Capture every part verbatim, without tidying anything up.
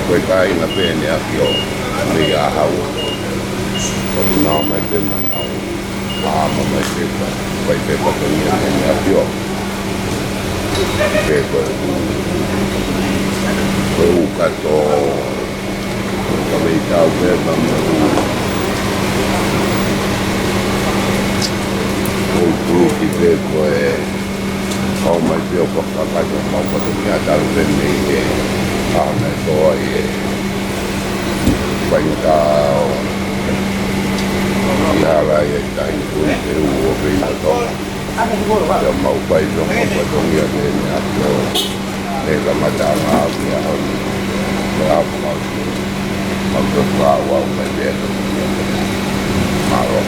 Ko e kāinga pē ʻEne ʻAfio mei ʻAhaua. ʻOku nau ō mai pē mo nau ʻā mai pē, fai pē fatongia ʻEne ʻAfio. Pea ko e ʻū, ko e ʻū kato, ka mei tau pē ka mo e ʻū, ʻū kuluki pē ko e ʻomai pē ʻo fakakakato ʻemau fatongia talu pē mei he ʻaho naʻe tō ai e faingataʻa ʻi he hala ʻa e Taʻahine Kuini Peau ʻo Peinaʻotonga. Pea mau fai pē ʻemau fatongia ki Heʻene ʻAfio he kamataʻanga ʻo e ʻaho ni. Pea mau, mau toki ʻalu mai pē. Mālō.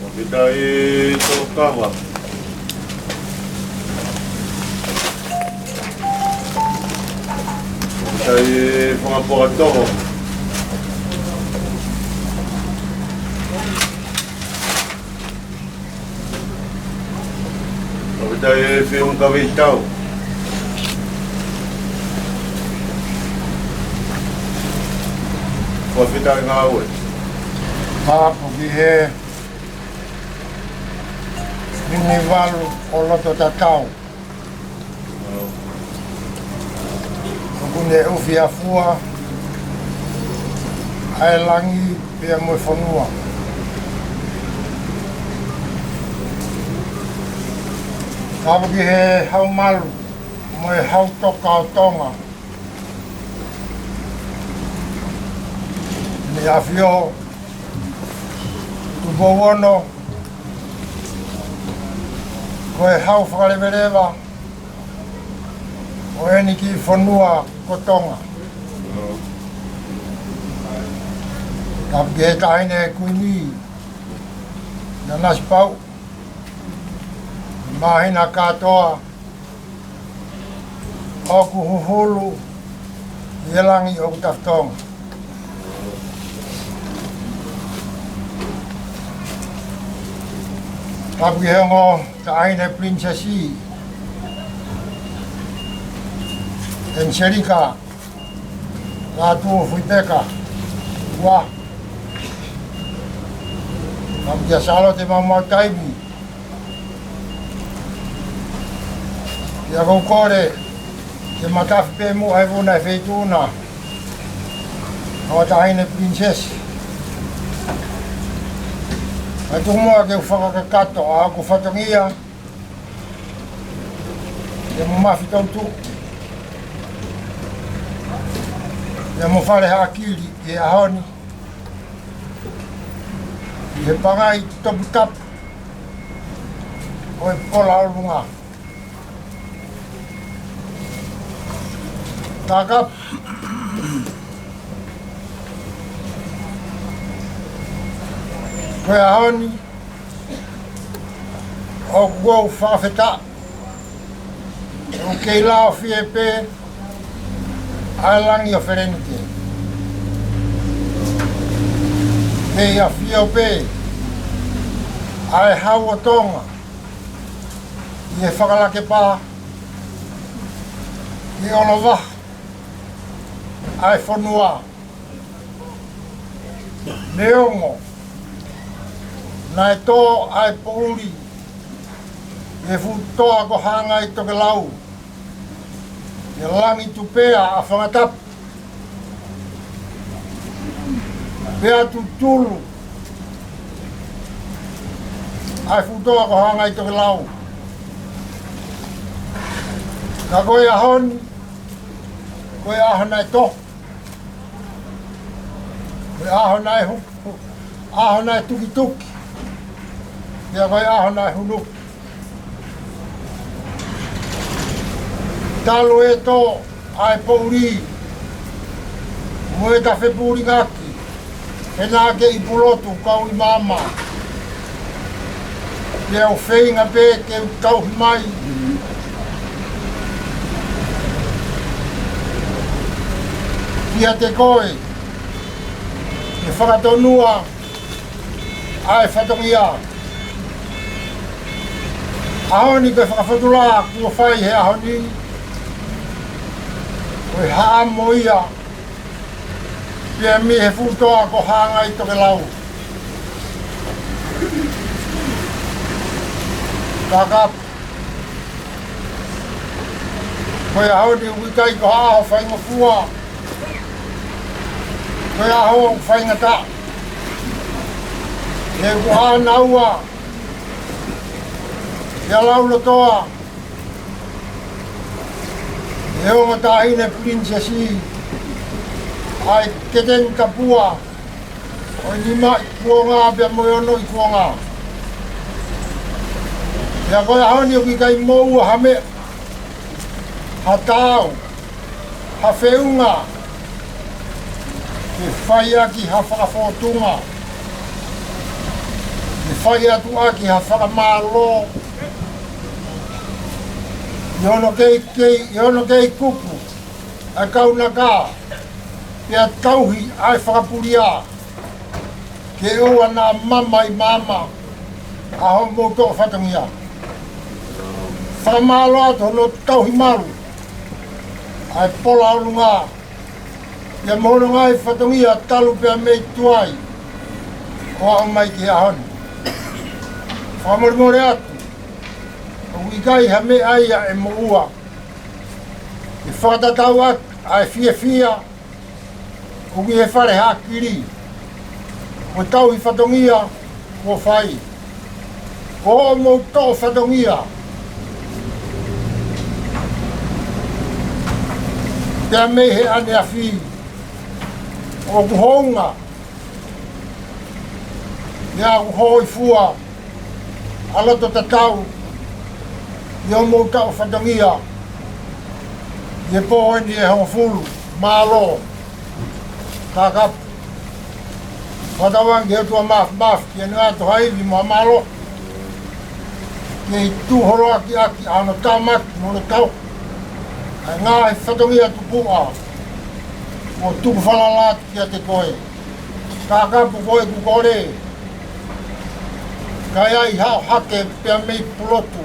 Fakafetaʻi Tokava. Fakafetaʻi Fakapotopoto. Fakafetaʻi Fiu Kaveitau. Fakafetaʻi Ngāue. Tapu ki he Minivalu ʻo Loto Tatau. ʻOku ne ʻufiʻafua ʻa e langi pea mo e fonua. Tapu ki he Hau Malu mo e Hau Toka ʻo Tonga. ʻEne ʻAfio Tupou Ono, ko e Hau Fakaleveleva ʻo eni kiʻi fonua ko Tonga. Tapu ki he Taʻahine Kuini Nanasipauʻu, māhina kātoa ʻoku huhulu ʻi he langi ʻoku tafutonga. Tapu ki he ongo Taʻahine Pilinisesi, ʻEniselika Lātūfuipeka ua. Tapu kia Sālote Maumau Taimi. Pea ʻoku ou kole ke matafi pē muʻa e vuna e feituʻu na ʻo e Taʻahine Pilinisesi. Kae tuku muʻa ke u fakakakato ʻa hoku fatongia ʻi he Mafi Toutuʻu, ʻi he Fale Haʻakili ʻi he ʻaho ni, ʻi he Pangai Toputapu ʻo e Pola ʻo Lunga. Takapu. Ko e ʻaho ni, ʻoku ou fakafetaʻi ʻoku kei laofie pē ʻa e langi ʻo Felenite. Kei ʻafio pē ʻa e Hau ʻo Tonga ʻi he Fakalakepā, ʻi ʻOlovaha ʻa e fonua. Neongo naʻe tō ʻa e poʻuli ʻi he fuʻu toa ko Hāngai Tokelau, ʻi he langi tupea ʻa Fangatapu, pea tutulu ʻa e fuʻu toa ko Hāngai Tokelau. Ka ko e ʻaho ni, ko e ʻaho naʻe tō, ko e ʻaho naʻe hu-, ʻaho naʻe tukituki, pea ko e ʻaho naʻe hunuki. Talu e tō ʻa e poʻuli mo e tafe puli ngaki, he naʻa ke ʻi Pulotu kau ʻi māmā. Pea u feinga pē ke u tauhi mai kiate koe ke fakatonua ʻa e fatongia. ʻAho ni ko e fakafotulā kuo fai he ʻaho ni, ko e haʻamo ia pea mei he fuʻu toa ko Hāngai Tokelau. Kākā, ko e ʻaho ni ʻoku ʻikai ko ha ʻaho faingofua, ko e ʻaho faingataʻa. He kuo ʻanaua ʻe Laulotoa, ʻe he ongo taʻahine pilinisesi, ʻa e Keteni Tapua ʻo e nima ikuonga pea mo e ono ikuonga. Pea ko e ʻaho ni ʻoku ʻikai moʻua ha meʻa, ha taau, ha feʻunga ke fai ʻaki ha fakafōtunga, ke fai atu ʻaki ha fakamālō ʻi hono kei, kei, ʻi hono kei kuku ʻa e kaunaka, pea tauhi ʻa e fakapulia ke ʻoua naʻa mama ʻi māmā ʻa hoʻomou toʻo fatongia. Fakamālō atu hono tauhi malu ʻa e pola ʻolunga, pea mo hono ngaahi fatongia talu pea mei tuai ʻo aʻu mai ki he ʻaho ni. Fakamolemole atu, ʻoku ʻikai ha meʻa ia ʻe moʻua ke fakatatau ʻaki ʻa e fiefia ʻoku ʻi he fale haʻakili mo e tauhi fatongia kuo fai. Ko hoʻomou toʻo fatongia pea mei he ʻaneafi, ʻoku hounga ia ʻoku hōifua ʻa loto tatau ʻi hoʻomou toʻo fatongia ʻi he pō ni ʻe hongofulu. Mālō. Kākā pē. Fakatauange ki he ʻOtua Māfimafi ke ne ʻoatu ha ivi mo ha mālohi, ke tuʻu holo ʻaki ʻaki ʻa hono tāmaki mo hono tauhi ʻa e ngaahi fatongia tupuʻa ʻo tuku falala atu kiate koe. Kākā pē ko ʻeku kole, ka ʻi ai haʻo hake pea mei Pulotu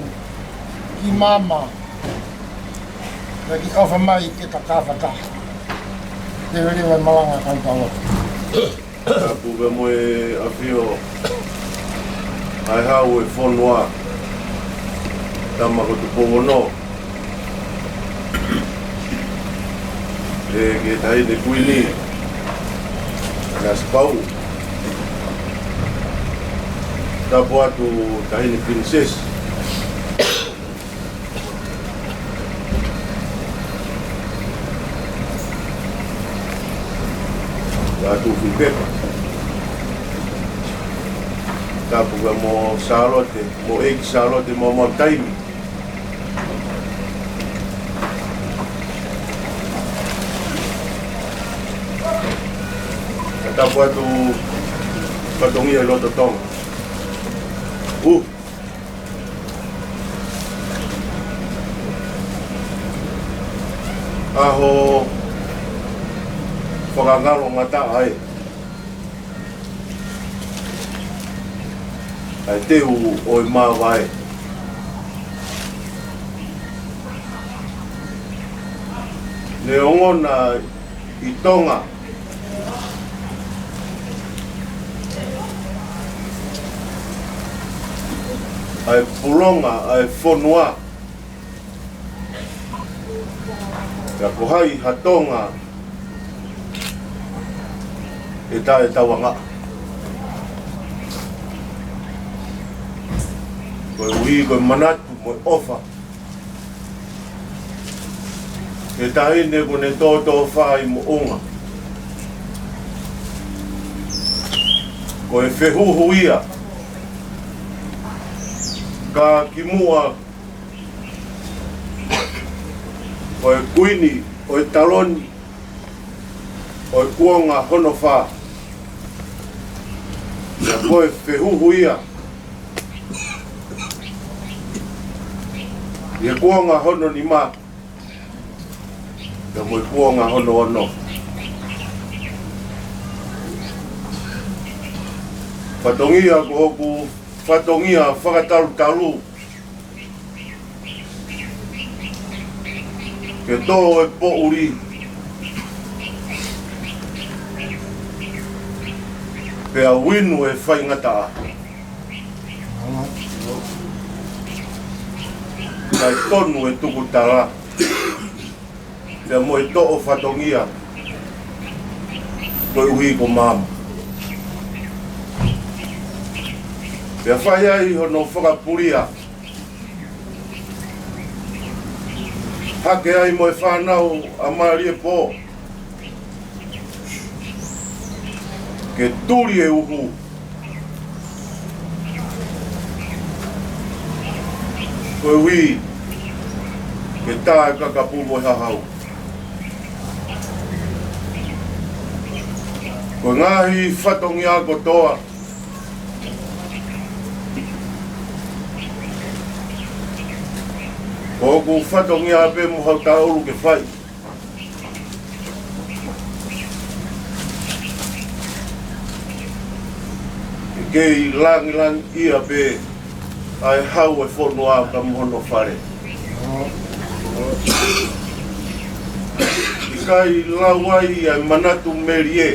ki māmā, pea ke ʻofa mai ke ta kau fakataha. Leveleva e malanga kautau atu. Tapu pea mo e ʻafio ʻa e Hau ʻo e fonua, Tama ko Tupou Ono, ʻe, ki he Taʻahine Kuini Nanasipauʻu. Tapu atu Taʻahine Pilinisesi. Tapu Filipepa. Tapu pea mo Sālote, mo ʻEiki Sālote, mo Mautaimi. Tapu atu fatongia ʻi loto Tonga. ʻU. ʻAho fakangalongataʻa ē. ʻa e teu ʻo e māvae. Neongo na ʻi Tonga ʻa e pulonga ʻa e fonua, ka ko hai ha Tonga ʻe taʻetauangaʻi. Koeʻuhi ko e manatu mo e ʻofa ki he taʻahine kuo ne tōtōfā ʻi Moʻunga. Ko e fehuhu ia, ka kimuʻa ko e kuini ʻo e taloni ʻo e kuonga hono fā. Pea ko e fehuhu ia ʻi he kuonga hono nima pea mo e kuonga hono ono. Fatongia ko hoku fatongia fakatalutalu ke tō e poʻuli pea uinu e faingataʻa, kae tonu e tukutala pea mo e toʻo fatongia koeʻuhi ko māmani. Pea fai ai hono fakapulia hake ai mo e fānau ʻa Maliepō ke tuli e uhu koeʻuhi ke tā e kakapu mo e hahau. Ko e ngaahi fatongia kotoa, ko hoku fatongia pē mo hau taʻulu ke fai. Ke kei langilangiʻia pē ʻa e hau e fonua ka mo hono fale. ʻIkai lau ai ʻa e manatu melie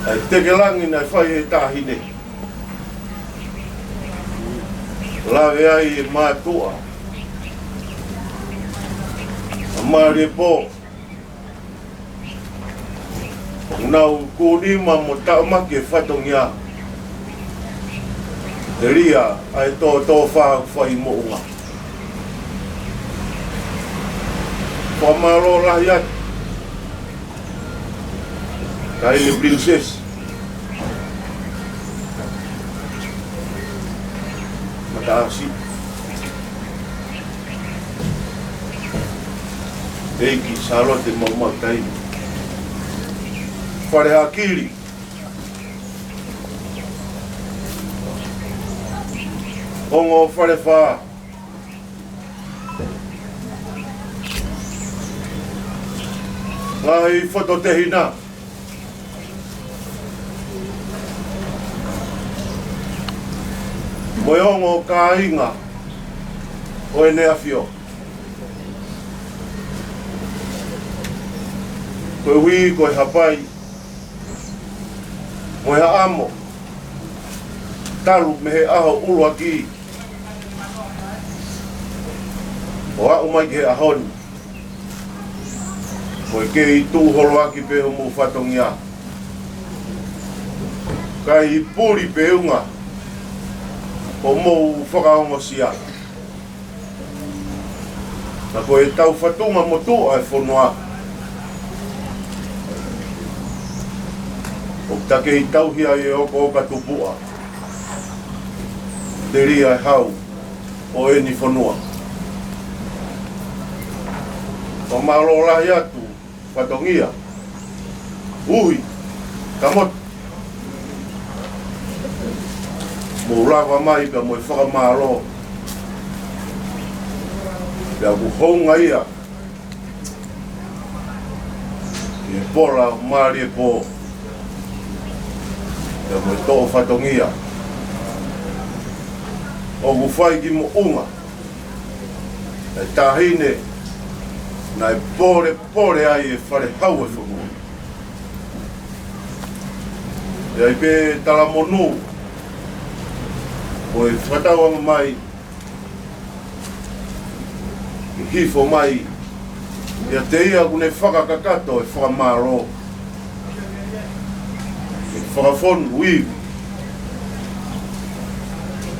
ʻa e tekelangi naʻe fai ʻe he taʻahine. Lave ai e mātuʻa ʻa Maliepō, ʻoku nau kūnima mo taʻomaki e fatongia telia ʻa e tōtōfā ʻoku fai ʻi Moʻunga. Fakamālō lahi atu, Taʻahine Princess Mataʻasi, ʻEiki Sālote Maumau Taimi, Fale Hakili, Ongo Falefā, ngaahi fototehina, mo e ongo kāinga ʻo ʻEne ʻAfio. Koeʻuhi ko e hapai mo e haʻamo talu mei he ʻaho ʻuluaki ʻo aʻu mai ki he ʻaho ni, ko e kei tuʻu holoaki pē homou fatongia, kae puli pē ʻunga homou fakaongosia. Ka ko e tau fatunga motuʻa e fonua, ʻoku ta kei tauhi ai e okooka tupuʻa telia e hau ʻo ʻeni fonua. Fakamālō lahi atu fatongia, uhi, ka motu, mou lava mai pea mo e fakamālō. Pea ʻoku hounga ia ʻi he pola ʻo Maliepō, Pea mo e toʻo fatongia ʻoku fai ki Moʻunga, e taʻahine naʻe polepole ai e fale hau e fonua. ʻE ʻi ai pē talamonū ʻo e fakatauanga mai ʻe hifo mai ʻiate ia ʻoku ne fakakakato e fakamālō, e fakafonu ivi,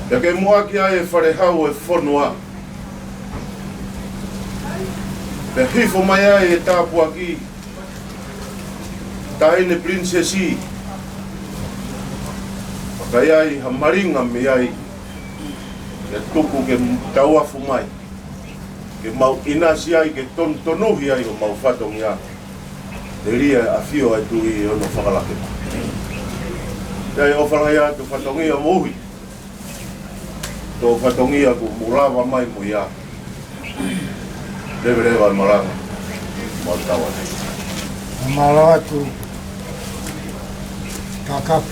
pea ke muʻaki ai e fale hau e fonua. Pea hifo mai ai e tāpuaki, taʻahine pilinisesi, ʻoku ʻi ai ha malinga mei ai, ke tuku ke tauafu mai, ke mau ʻinasi ai, ke tonutonuhi ai homau fatongia, telia ʻa e ʻafio ʻa e Tuʻi ʻi hono fakalake. ʻI ai ʻoku falahi atu fatongia moʻui, toʻo fatongia kuo mou lava mai mo ia. Leveleva e malanga. Mau tau atu. Mālō atu. Kakapu.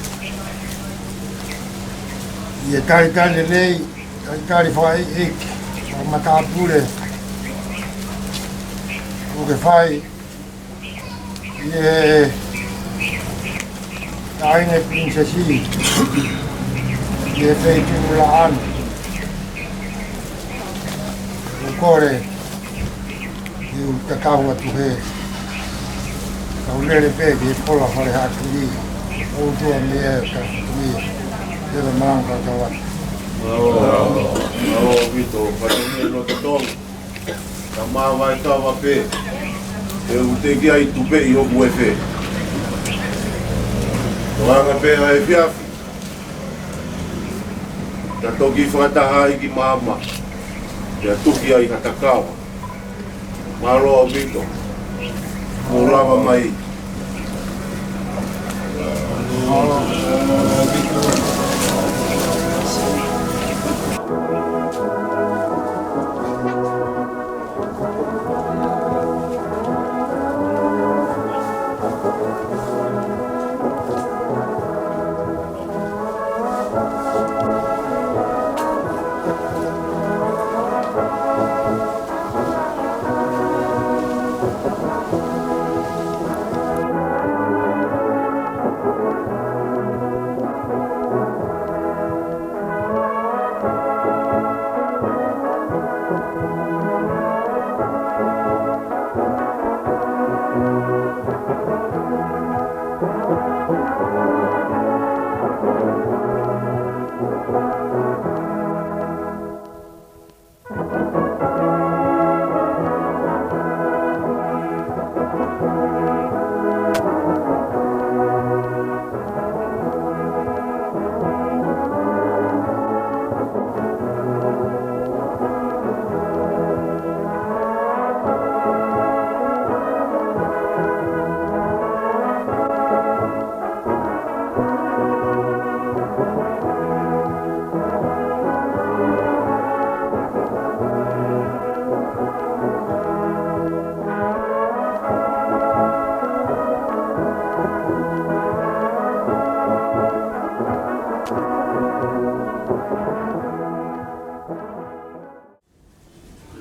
ʻI he talitali lelei, talitali fakaʻeiʻeiki, fakamatāpule ʻoku ke fai ʻi he taʻahine pilinisesi ʻi he feituʻu Laʻā ni. ʻOku ou kole ke u tatau atu he kau lele pē ki he pola Fale Haʻakili. ʻOtua mei he Kasukuia. Te la malanga kau tau atu. Mālō, mālō ʻaupito, fatongia ʻi loto Tonga. Ka māvae kava pē, ʻe u teʻeki ai tupeʻi hoku efe. Tokanga pē ʻa e efiafi, ta toki fakataha ai ki māmani, pea tuki ai ha takawa. Mālō ʻaupito. Mou lava mai.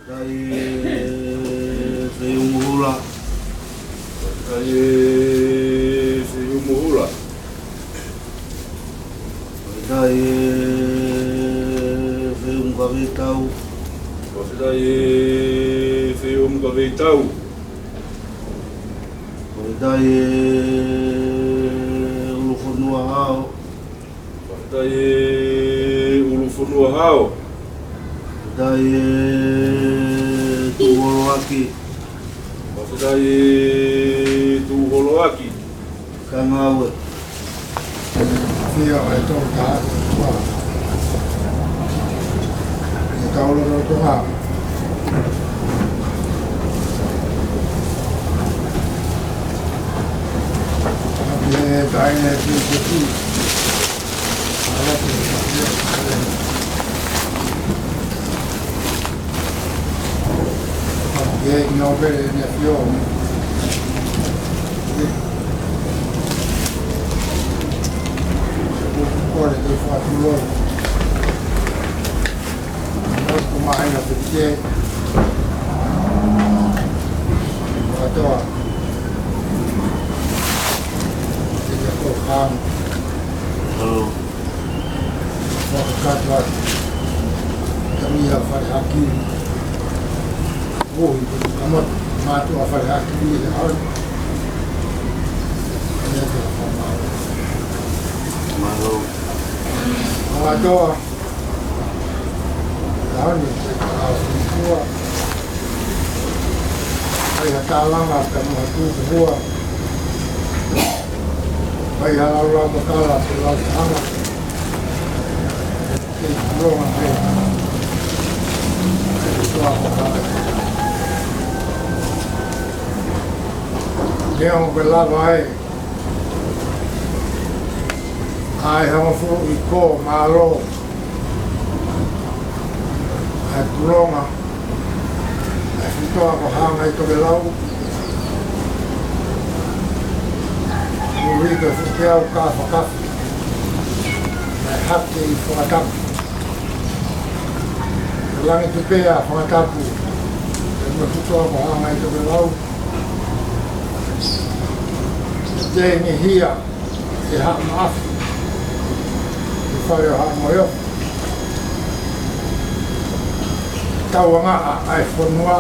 Fakafetaʻi e Feʻunga Hula. Fakafetaʻi e Feʻunga Hula. Fakafetaʻi e Feʻunga Kaveitau. Fakafetaʻi e Feʻunga Kaveitau. Fakafetaʻi e ʻUlufonua Hao. Fakafetaʻi e ʻUlufonua Hao. Fakafetaʻi e Tuʻuholoaki. Fakafetaʻi e Tuʻuholoaki. Ka ngāue. ʻAfio ʻa e Tolu Tahaʻi. ʻE kau lolotonga. ʻAfio e taʻahine pilinisesi. ʻAfio e nōpele ʻEne ʻAfio. Fakatulou. Motu Mahaina Pete. Fakatoa. Te ia ko Pam. Fakakatoa. Tamia Fale Haki. Ui, kamoto, mātuʻa Fale Haki, ʻi he ʻaho ni. Mālō. Mālō. Mālō. ʻAho ni, ʻe ka au fua. ʻAi ha tālanga, ka mo ha tūkuhua. ʻAi ha laulau makala, pe lau tahanga. Neongo ke lava ai ʻa e hongofulu ʻi ko mālō ʻa e kulonga ʻa e futoa ko Haʻangai Tokelau. Ui ke fukeau ka fakafu. Naʻe hake ʻi Fakatapu. Langi Tupea Fakatapu. ʻE mo futoa ko Haʻangai Tokelau. Tengihia ʻe Haʻa Maʻafu. ʻI fale ʻo Haʻa Moheofo. Tauangaʻa ʻa e fonua.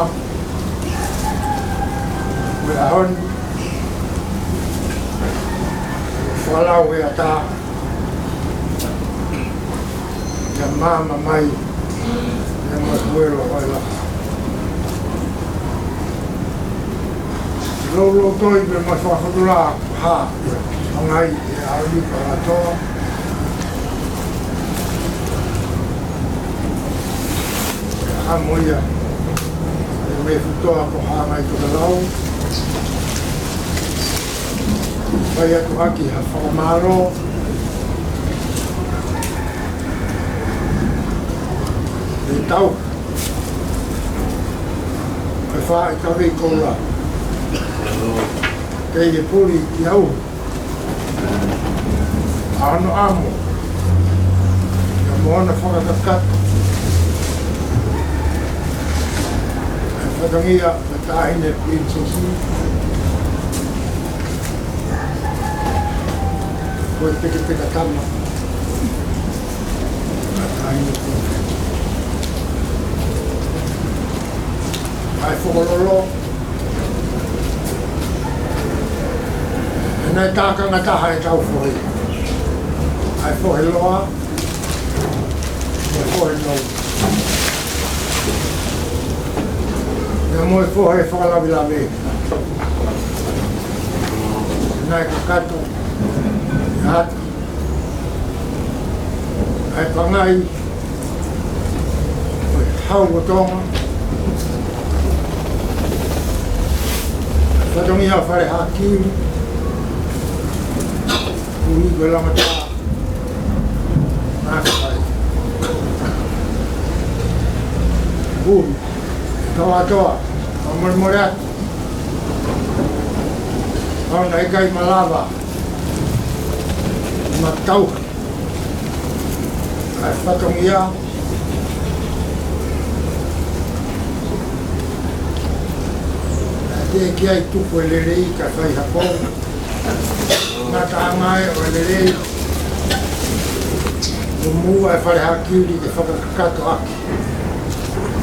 Mo e ʻaho ni. Falau e ata. Ia māmā mai, ia mo e kuelo ʻo e laka. Lou lou toi pē mo e fakafutulā, ha, ʻangai, ʻe ʻauli pa atoa. ʻA mo ia, ʻe mo e futoa ko Haʻangai Tokelau. Fai atu ʻaki ha fakamālō. ʻE tau. ʻE fai ka vei koula. Kei ke puli ki au. ʻA hono ʻamo. Ia mo hono fakakakato. ʻE fatongia. Taʻahine Pilinisesi. Ko e teketeka tama. Taʻahine Pilinisesi. ʻA e fokololo. ʻE naʻe tākanga taha ʻetau fohe. ʻA e fohe loa. Mo e fohe nou. Ia mo e fohe fakalavelave. Naʻe kakato. ʻA e pangai. Mo e hau ʻo Tonga. Fatongia Fale Haki. Ui ko e lamata. Māfai. Ui. Toa toa. Māmole mole atu. Au naʻe ʻikai malava. Matau. ʻA e fatongia. ʻE teʻeki ai tuku e lelei ka fai hako. Ngataʻanga ʻo e lelei. Ko muʻa e Fale Haki ke fakakakato ʻaki.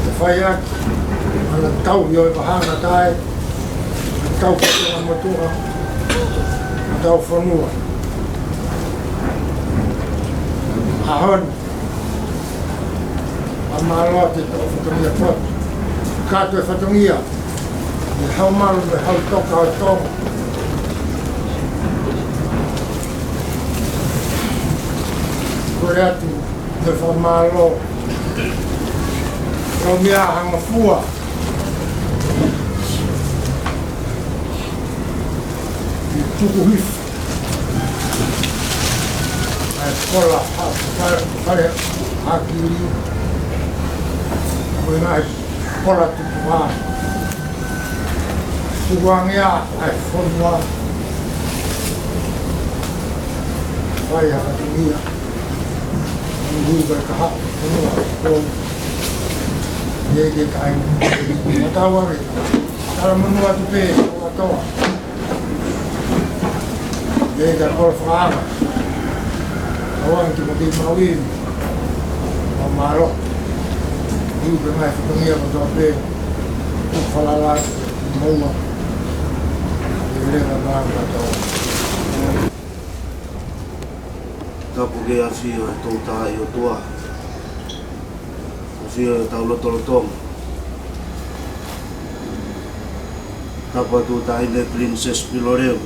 Ke fai ʻaki. Ana tau ʻi ʻo e vahanga tae. Tau fatongia motuʻa. Tau fonua. ʻAho ni. ʻA mālō ʻa e toʻo fatongia potu. Kato e fatongia. ʻI he hau malu mo e hau toka ʻo Tonga. Kole atu, te fakamālō. Lou meʻa hanga fua. ʻI tuku hifo. ʻA e kola, ha, Fale, Fale Haki. Ko e ngaahi kola tupu ʻa. Tuku ange ʻa e fonua. Fai ha fatongia. Ui, ui, ka ha, ko, ʻi he ke kai, matau ake. Tala monū atu pē, ʻo atoa. ʻI he ka kolo fakaanga. Awan ki mo ki maui. Mo mālō. Ui, ka ngai fatongia kotoa pē. Falala, moua. ʻI he lea ka mālō kotoa. Tapu ke ʻafio ʻa e Toutai ʻOtua. ʻAfio ʻi hotau lotolotonga. Tapu atu Taʻahine Princess Piloleu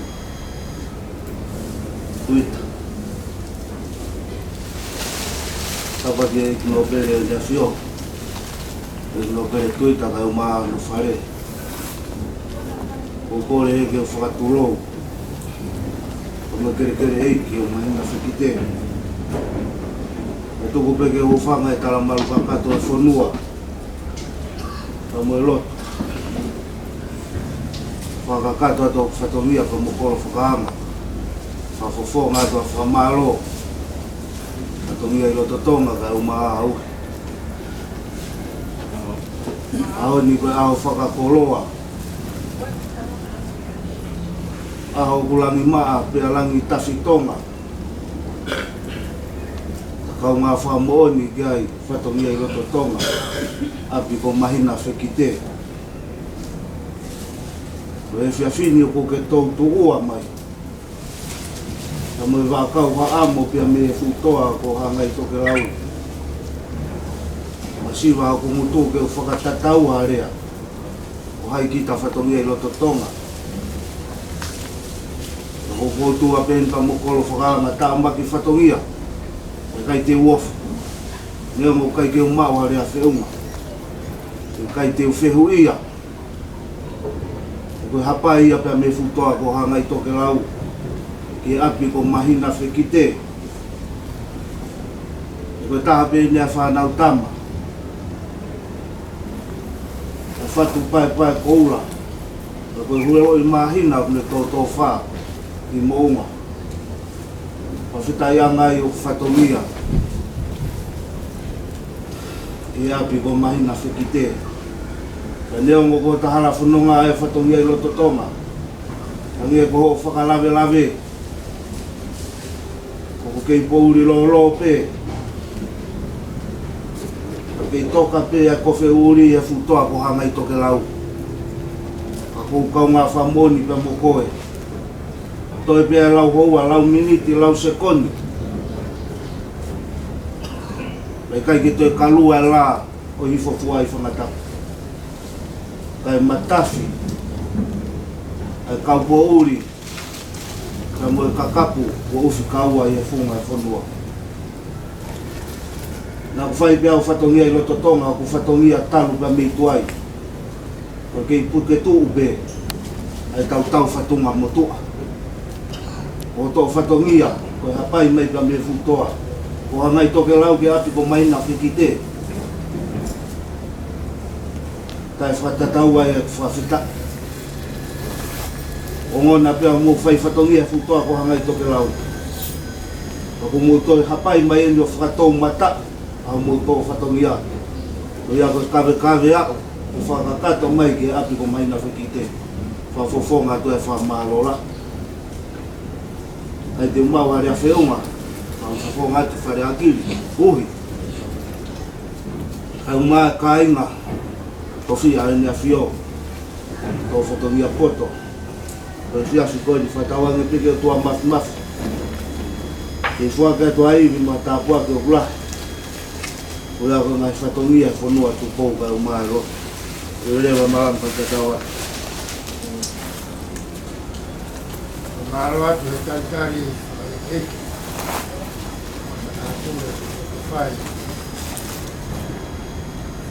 Tuita. Tapu ki he ʻEiki Nōpele ʻEne ʻAfio, ʻEiki Nōpele Tuita kae ʻumaʻā hono fale. ʻOku ou kole ke u fakatulou ʻa e kelekele ʻeiki ʻo Mahina Fekite. Kae tuku pē ke u hūfanga he talamalu kakato ʻo e fonua, pea mo e lotu. Fakakakato atu hoku fatongia pea mo e kolo fakaanga. Fakafofonga atu ʻa e fakamālō. Fatongia ʻi loto Tonga kae ʻumaʻā au. ʻAho ni ko e ʻaho fakakoloa. ʻAho ʻoku langi maʻa pea langi tafi Tonga. Kaungā fakamoʻoni ki ai fatongia ʻi loto Tonga. ʻApi ko Mahina Fekite. Ko e efiafi ni ʻoku ke toutuʻua mai. Ka mo e vaʻakau haʻamo pea mei he fuʻu toa ko Hangaitokelau. Masiva hoku ngutu ke u fakatatau ha lea. Ko hai kita fatongia ʻi loto Tonga. Ka ko e fotu a peni pea mo e kolo fakaanga tāmaki fatongia. ʻIkai te u ofi. Neongo ʻikai ke u maʻu ha lea feʻunga. ʻIkai te u fehuʻia. Ko e hapai ia pea mei he fuʻu toa ko Hangaitokelau. Ki he ʻapi ko Mahina Fekite. Ko e taha pē ʻeni ʻa e fānau tama. ʻA Fatupaepae Koula. Ko e hule ʻo e māhina ʻoku ne tōtōfā ʻi Moʻunga. Fakafetaʻi ange ai hoku fatongia. ʻI he ʻapi ko Mahina Fekite. Ka neongo ko e taha hala fononga ʻa e fatongia ʻi loto Tonga. Hangē ko hoʻo fakalavelave. ʻOku kei poʻuli lōlō pē. ʻOku kei toka pē ʻa e kofe ʻuli ʻi he fuʻu toa ko Hangaitokelau. Ka ʻoku ou kaungā fakamoʻoni pea mo koe. Toe pē ʻa e lau houa, lau miniti, lau sekoni. Pea ʻikai ke toe kalua ʻa e lā ʻo hifo fua ʻi Fangatapu. Kae matafi ʻa e kau poʻuli. Ka mo e kakapu, kuo ʻufi kaua ʻi he funga ʻo e fonua. Naʻa ku fai pē au fatongia ʻi loto Tonga, ʻoku fatongia talu pē mei tuai. Ko e kei puke tuʻu pē ʻa e tautau fatunga motuʻa. Ko hoto fatongia, ko e hapai mai pē mei he fuʻu toa. Ko Hangaitokelau ki he ʻapi ko Mahina Fekite. Kae fakatatau ai ʻa e fakafetaʻi. Ongona pē ʻa hoʻomou fai fatongia he fuʻu toa ko Hangaitokelau. Ka kuo mou toe hapai mai ʻeni ʻo fakatoumataʻi ʻa hoʻomou toe fatongia. Ko ia ko e kavekave ʻaʻaku, ʻo fakakakato mai ki he ʻapi ko Mahina Fekite. Fakafofonga atu e fakamālō lahi. ʻIkai te u maʻu ha lea feʻunga, fakafofonga atu Fale Akili, uhi. Kae ʻumaʻā e kāinga, tofiʻa ʻEne ʻAfio, tō fatongia poto. Ko e efiafi ko eni fakatauange pē ke u tuʻa mafimafi. Ke foaki atu ʻa e ivi mo e tāpuaki ʻoku lahi. Ko ia ko e ngaahi fatongia ʻo e fonua Tupou kae ʻumaʻā e lotu. Ke leva malanga kae tatau atu. Mālō atu he talitali ʻa e ʻEiki. Mālō atu he fai.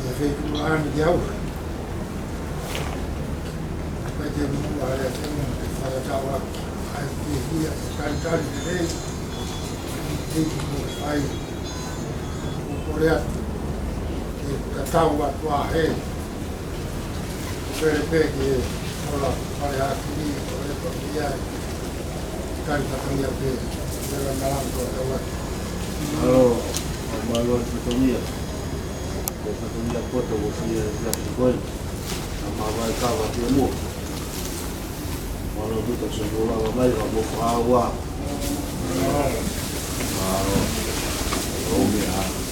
ʻI he feituʻu lahi ni ke au. Pea te u muʻa lea te u muʻa ke fai ʻa tau atu. ʻAi ke hia he talitali lelei. ʻEiki mo e fai. ʻOku ou kole atu ke tatau atu ʻa e Pele pē ke ola Fale Akili, ko e pa kia, tali fatongia pē, pela malango tau atu. Mālō. Mālō e fatongia. Ko e fatongia poto mo fia e fia ki koe. Ka mavae kava ki muʻa. Mālō tuta so mo lava mai ka mo fakaua. Mālō. Ō mea.